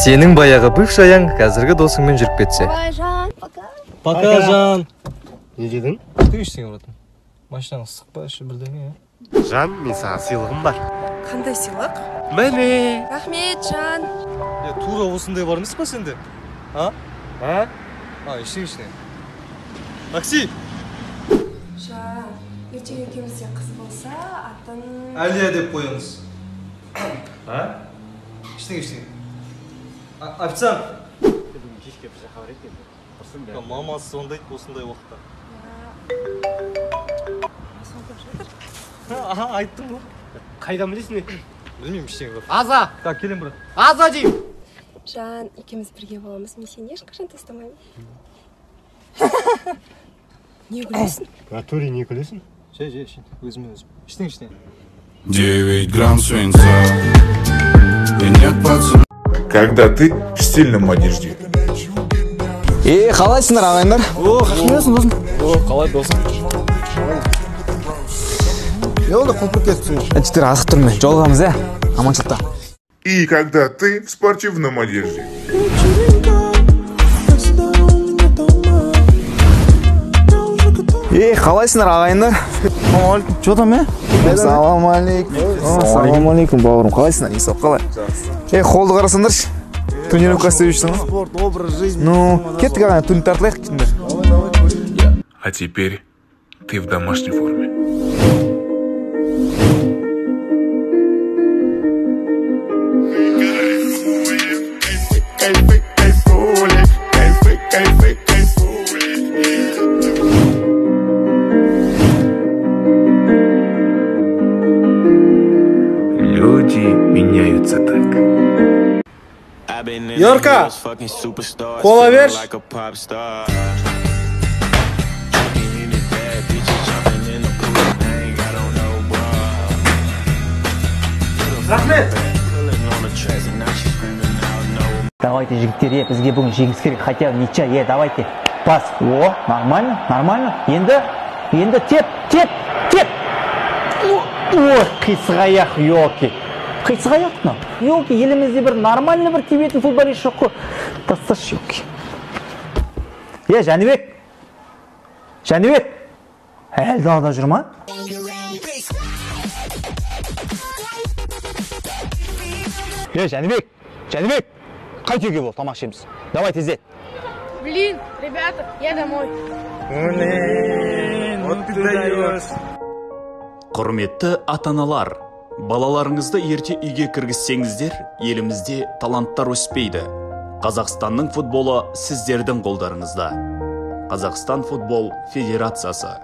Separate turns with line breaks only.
Сенің баяғы бывшаяң қазіргі досыңмен жүріп кетсе.
Давай, Жан, пока.
Пока, Жан.
Не дедің?
Ты ештеңе, братан. Машинаң ыстық па, іші бірдеңе, иә?
Жан, мен саған сыйлығым бар.
Қандай сыйлық?
Міне.
Рахмет, Жан.
Е, тура осындай бар емес па сенде? А?
А?
А, ештеңе, ештеңе. Такси!
Жан, ертең екеумізде қыз болса, атын...
Әлия деп қоямыз.
А?
Ештеңе, ештеңе. Официант!
Бүгін кешке бір жаққа барайық енді. Құрсын бәрі.
Мамасы звондайды осындай уақытта.
Звондап жатыр.
Аха, айттым ғой.
Қайдан білесің не?
Білмеймін, ештеңе брат.
Аза!
Так, келем, брат.
Аза деймін!
Жан, екеуміз бірге боламыз, мен сені ешқашан тастамаймын. Не күлесің?
Натуре не күлесің?
Жай, жай, ештеңе. Өзіме өзім. Ештеңе, ештеңе.
9 грамм свинца. И нет пацана.
Когда ты в стильном одежде.
Е, қалайсыңдар, ағайындар?
О, қашан досым? О, қалай, досым?
Не болды, құлпырып кетіпсің? Жігіттер, асығып тұрмын мен. Жолығамыз, иә? Аманшылықта.
И когда ты в спортивном одежде.
Е, қалайсыңдар, ағайындар? Ассалаумағалейкум. Че там, е? Ассалаумағалейкум. Ассалаумағалейкум, бауырым. Қалайсыңдар? Есеп қалай? Е, холды қарасаңдаршы. Тренировка істеп жүрсің ғой.
Спорт, образ жизни.
Ну, кеттік, ағайын, турник тартылайық, кеттіңдер.
А теперь ты в домашней форме. Люди меняются так.
Йорка, кола берші.
Рахмет!
Давайте, жігіттер, е, бізге бүгін жеңіс керек, хотя бы ничья, е, давайте. Пас. О, нормально, нормально. Енді, енді теп, теп, теп. Ой, қисық аяқ, ёлки. Қисық аяқ мынау. Ёлки, елімізде бір нормальный бір тебетін футболист жоқ қой. Тасташы, ёлки. Е, Жәнібек. Жәнібек. Әлі далада жүр ма? Е, Жәнібек. Жәнібек. Қайт үйге бол, тамақ ішеміз. Давай тездет.
Блин, ребята, я домой.
Блин, вот ты даешь.
Құрметті ата-аналар, балаларыңызды ерте үйге кіргізсеңіздер, елімізде таланттар өспейді. Қазақстанның футболы сіздердің қолдарыңызда. Қазақстан футбол федерациясы.